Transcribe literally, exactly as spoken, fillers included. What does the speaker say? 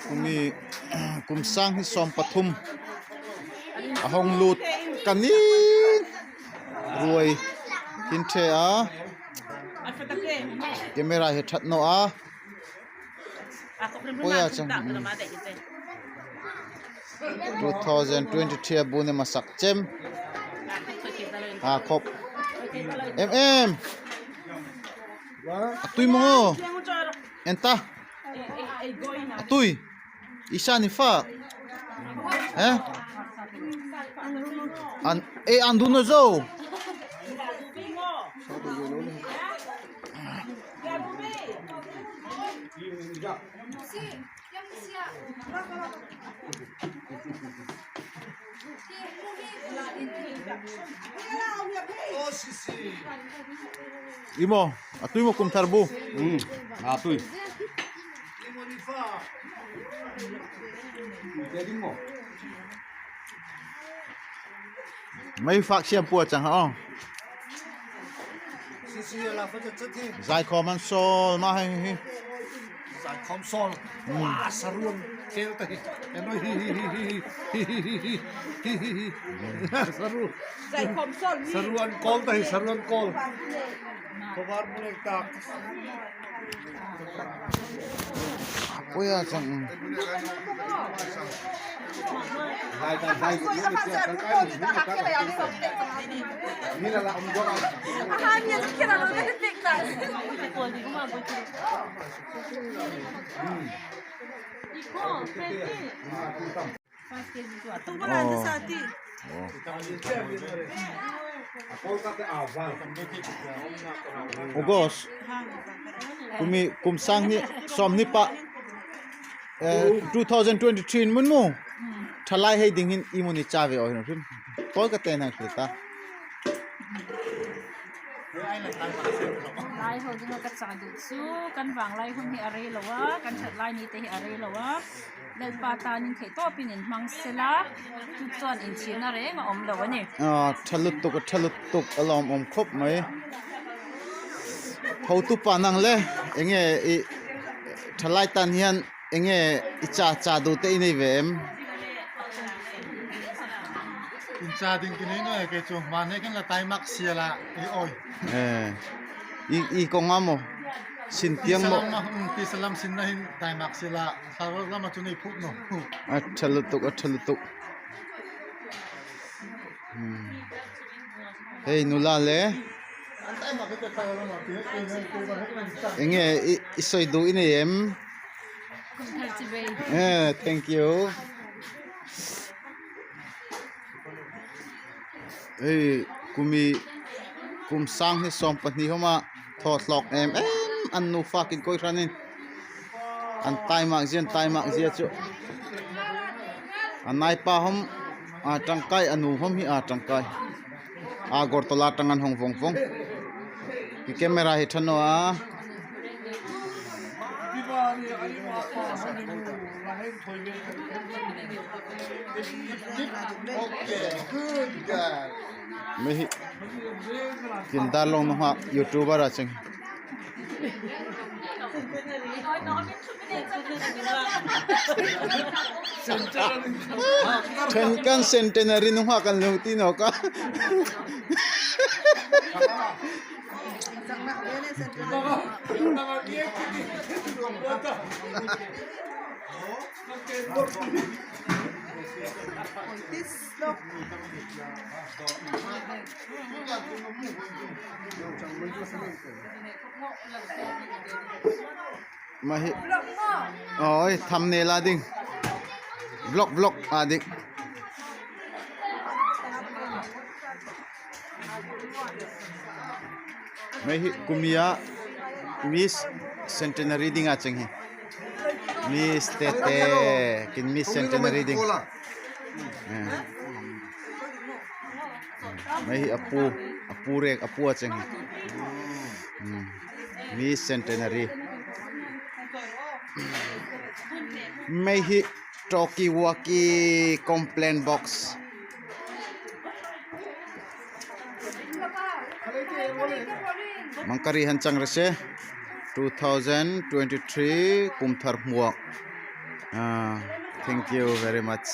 Kum i, kum sang hni sawm pathum a hong lut ka ni ruai hin the a, camera hi that naw a. Poi a chang. Two thousand twenty-three a bu ni masak chem. A khop. Em em. A tui mong o. En ta. A tui. Isa ni fa. Eh? An, eh, an dun na zo. Imo, a tui mo kum thar bu. Hmm, a tui. Mei fak siam pua chang ha o. Zai khom an sol ma hei hi. Zai khom sol. Hmm. Wa, saruan kel ta hi. Eno hi hi hi hi. Saru. Zai khom sol hi. Saruan kol ta hi, saruan kol. Khobar mulek tak. Poi a chang. August. Kum i, kum sang hni sawm hni pa. Eh, two thousand twenty-three in mun mu. Thalai hei ding hin i mun i cha ve o hin rim. Kol ka te nang kri ta. Lai ho ding ka cha du chu, kan vang lai hun hi a rei lo a, kan that lai ni te hi a rei lo a. Lalpa ta nin thei tawpin in hmang sela, tu chuan in china reng a om lo a ni. A, tha lutuk, a tha lutuk, a lawm om khop mai. Hotu pa nang le, enge i, thalai tan hian, enge i cha cha du te i nei ve em? In cha ding ki nei naw e, kei chu, mahni kan la tai mak sia la, i oi. Eh, i, i kong amo, sin tiang mo. Tisa lam, mm, tisa lam sin na hin tai mak sia la. Thlarau lama chu nei phut naw. A tha lutuk, a tha lutuk. Hmm. Hei, nula le. Enge i, i sawi duh i nei em? Eh, thank you. Hei, kum i, kum sang hni sawm pahni homa thaw thlawk em em an nu fakin koi hranin an tai mak zia, an tai mak zia chu. A naipa hom a tangkai, a nu hom hi a tangkai. A gor tola tang an hong vong vong. Ki camera hi tha naw a. Mei hi. Kin dar long nung ha YouTuber a cheng. Then kan centenary nung ha kan lung ti naw ka. Mei hi. Oi, thumbnail a ding. Vlog, vlog a ding. Mei hi kum i a Miss Centenary ding a cheng hi. Miss Tete, kin Miss Centenary ding. Eh. Mei hi a pu, a pu rek, a pu a cheng hi. Hmm. Miss Centenary. Mei hi Talkie Walkie complaint box. Mangkari han chang rese. two thousand twenty-three kum thar hmuak. Ah, thank you very much.